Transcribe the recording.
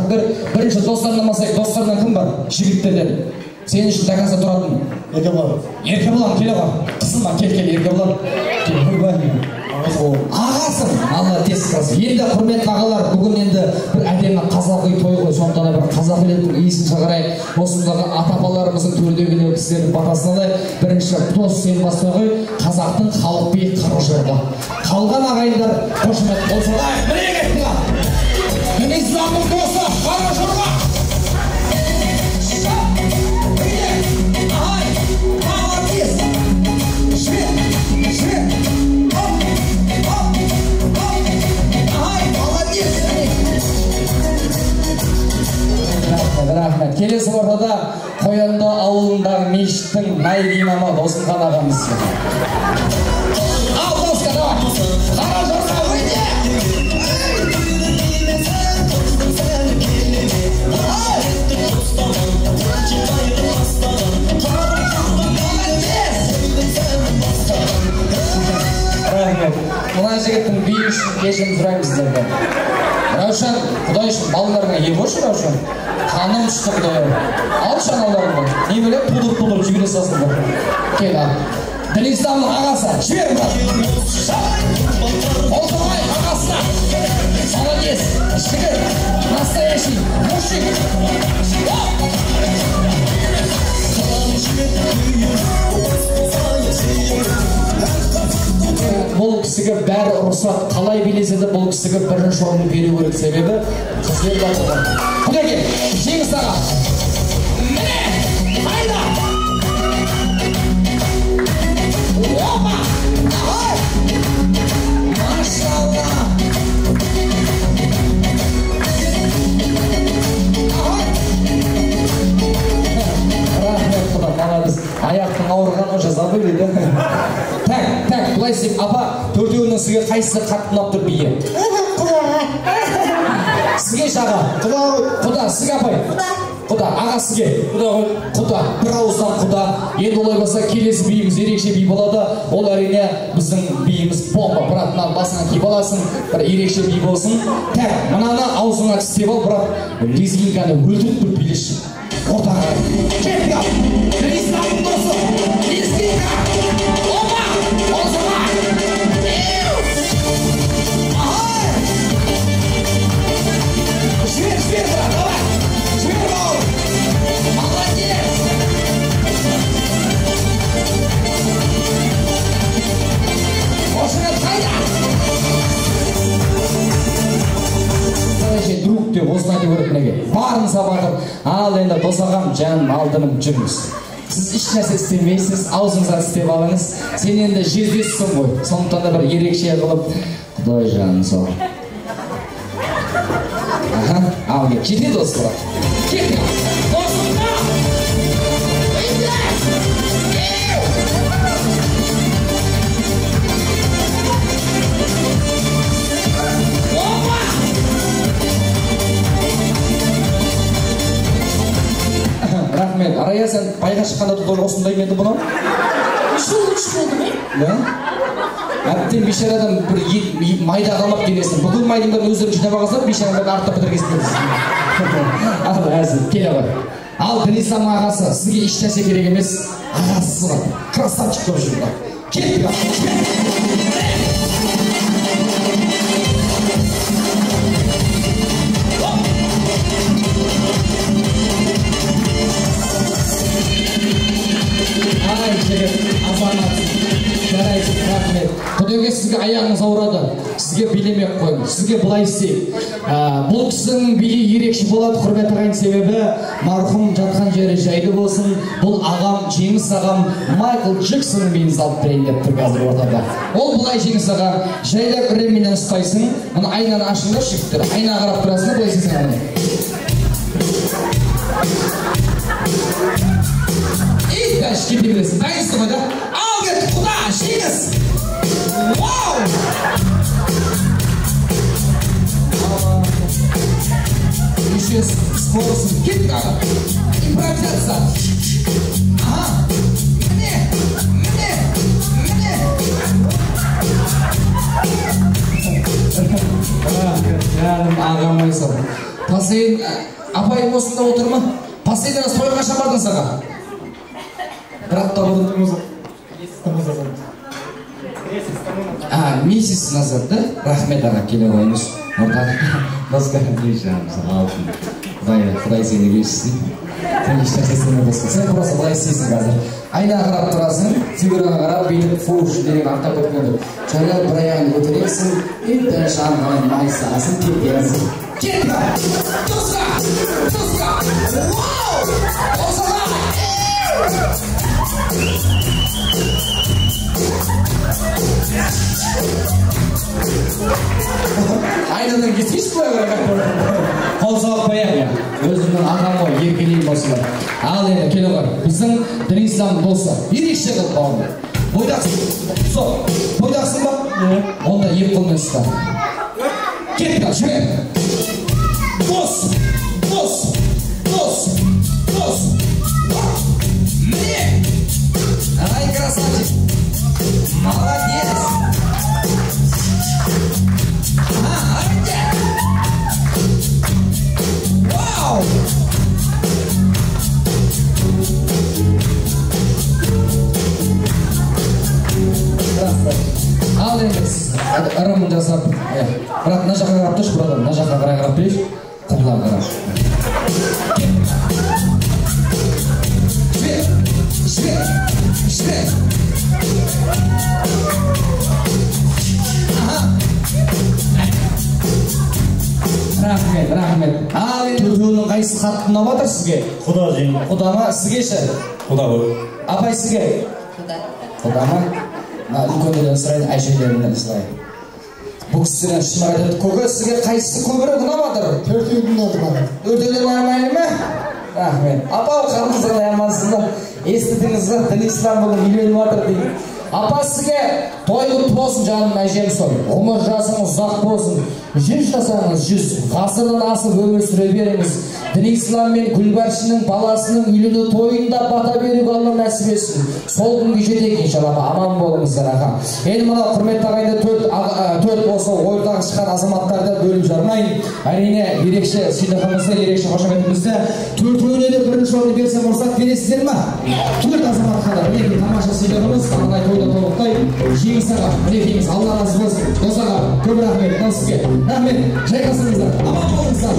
шақырыңдар. Бірінші достарынан бастайық. Достарынан кім бар? Жігіттерден. Сен үшін до конца тұратын. Еркебұлан. Еркебұлан, келе ғой. Қысылма, кел, кел, Еркебұлан. Кел, ағасың, молодец қыз. Енді құрметті ағалар, бүгін енді бір әдемі қазақи той ғой, сондықтан да бір қазақ елінің иісін шығарайық. Осындағы ата апаларымыздың төрдегілі кісілердің батасын алайық. Бірінші дос сен бастай ғой, қазақтың халық биі қара жорға. Қалған ағайындар қошемет қол соғайық. Міне кеттік. Дінисламның досы қара жорға. Молодец! Жібер, жібер. Оп, оп, оп. Ай, молодец! Рахмет, рахмет. Келесі ортада Қоянды ауылындағы мешіттің наиб имамы Досымхан ағамыз. Ал, доска, давай. Қара жорға, выйди! Рахмет. Мына жігіттің биі үшін кешірім сұраймын сіздерден. Раушан, Құдай үшін балаларыңа ие болшы, Раушан. Қаным түсті, Құдай. Алшы аналарыңды. Не білем, тудырып-тудырып жібере салсыңдар. Кел, ал. Дінисламның ағасы, жібер, брат. Қол соғайық ағасына. Молодец, жігіт, настоящий мужик. Бұл кісіге бәрі рұқсат, қалай билесе де бұл кісіге бірінші орын беру керек, себебі қызбен батырған. Құдеке, Жеңіс аға. Міне, қайда? Опа! Ай! Машалла! Рахмет, құда, молодец. Аяқтың ауырғанын уже забыли, да? Так, так, былай істейік. Апа, төртеуінің сізге қайсысы қатты ұнап тұр биі? Құдаға. Сізге шаға. Құда ғой. Құда, сізге апай. Құда. Құда, аға сізге. Құда ғой. Құда, бір ауыздан құда. Енді олай болса келесі биіміз ерекше би болады. Ол әрине біздің биіміз бомба. Брат, мынаны басыңа киіп аласың, бір ерекше би болсын. Так, мынаны аузыңа тістеп ал, брат. Лезгинканы өлтіріп тұрып билеші. Ортаға қарай. Кеттік ал. Дінисламның досы. Лезгинка. Опа! Қол соға. Ай! Жібер, жібер, брат, давай. Жібер, бауырым. Молодец! Қошемет қайда? Настоящий друг деп осыны айту керек мінекей. Барын сабатып. Ал енді дос ағам, жаным, алдыным, жүріңіз. Сіз еш нәрсе істемейсіз, аузыңызға тістеп алыңыз. Сен енді жездесісің ғой. Сондықтан да бір ерекше қылып, Құдай жанын сау. Аха, ал кет. Жетеді осы брат. Кеттік. Досымға! Опа! Рахмет. Арая, сен байға шыққанда тоже осындай ма еді бұны? Еще лучше болды ме? Да? Әбден бейшарадан бір майда қалмап денесін. Бүкіл майдың бәрін өздерің жинап алғансыңдар, бейшараның бәрін артта бітіргенсіңдер. Ал, әзіл, келе ғой. Ал, Дінислам ағасы, сізге еш нәрсе керек емес. Ағасыз ғой. Красавчик болып жүр мына. Кеттік ал. Ай, жігіт, азаматсың. Жарайсың, рахмет. Құдеке, сізге аяғыңыз ауырады. Сізге билемей ақ қойыңыз. Сізге былай істейік. Бұл кісінің биі ерекше болады, құрметті ағайын, себебі марқұм жатқан жері жайлы болсын. Бұл ағам, Жеңіс ағам, Майкл Джексонның биін салып берейін деп тұр қазір ортада. Ол былай, Жеңіс аға, жайлап ременнен ұстайсың. Мына айнаны ашыңдаршы, жігіттер. Айнаға қарап тұрасың да, былай істесең ағай. И дальше кете бересің. Дайынсың ғой, да? Ал кеттік, құда, Жеңіс! Вау! Еще скорость. Кеттік, аға. Импровизация. Ага. Міне, міне, міне. Рахмет, жаным ағам ай сау. Последний апайым осында отыр ма? Последний раз тойға қашан бардыңыз, аға? Бір апта бұрын. А, месяц назад, да? Рахмет, аға, келе қойыңыз. Ортаға. Алтын. Құдай сені кешірсін. Сен ешнәрсе істеме, досым. Сен просто былай істейсің қазір. Айнаға қарап тұрасың, фигураға қарап, бүйтіп фуш деген аттап кеткенде. Жайлап бір аяғын көтересің, и дальше ары қарай майысасың, кетесің. Кетті! Досқа! Досқа! Вау! Досқа! Айнадан кетпейсің былай қарай. Қол соғып қояйық. Өзімнің ағам ғой, еркелеймін осылай. Ал енді келе ғой. Біздің дін ислам досы. Ерекше қылып бауырым. Бойдақсың. Сол. Бойдақсың ба? Онда екі қолмен ұста. Кеттік, ал, жібер. Дос, дос, дос, дос. Міне. Ай, красавчик. Молодец. Вау! Ал енді сіз ырымын жасап, брат, мына жаққа қарап тұршы, брат, мына жаққа қарай қарап тұршы, құбылаға қарап. Жібер, жібер, жібер. Аха. Рахмет, рахмет. Ал енді төртеуінің қайсысы қатты ұнап жатыр сізге? Құда жең. Құда ма? Сізге ше? Құда ғой. Апай, сізге? Құда. Құда ма? Мына үлкендерден сұрайын, әжелерімнен сұрайын. Бұл кісіден шын айтады. Көке, сізге қайсысы көбірек ұнап жатыр? Төртеуі ұнады маған. Төртеуден ұнамайды ма? Рахмет. Апа, қалыңыз қалай, амансыз ба? Естідіңіз ба? Дін ислам бүгін үйленіп жатыр дейді. Апа, сізге той құтты болсын, жаным әжем сол. Ғұмыр жасыңыз ұзақ болсын. 100 жасаңыз 100, ғасырдан асып өмір сүре беріңіз. Дін ислам мен Гүлбаршынның баласының үйлену тойында бата беруге Алла нәсіп етсін. Сол күнге жетейік, иншалла. Аман болыңыздар, аға. Енді мына құрметті ағайынды төрт осы ортаға шыққан азаматтарды бөліп жармайын. Әрине, ерекше сыйлығымызды, ерекше қошеметімізді төртеуіне де бірінші орын берсем рұқсат бересіздер ма? Төрт азаматқа да мінекей тамаша сыйлығымыз, арнайы тойда толықтай жеңіс аға, мінекейіңіз, Алла разы болсын. Дос аға, көп рахмет, мынау сізге. Рахмет, жайғасыңыздар, аман болыңыздар.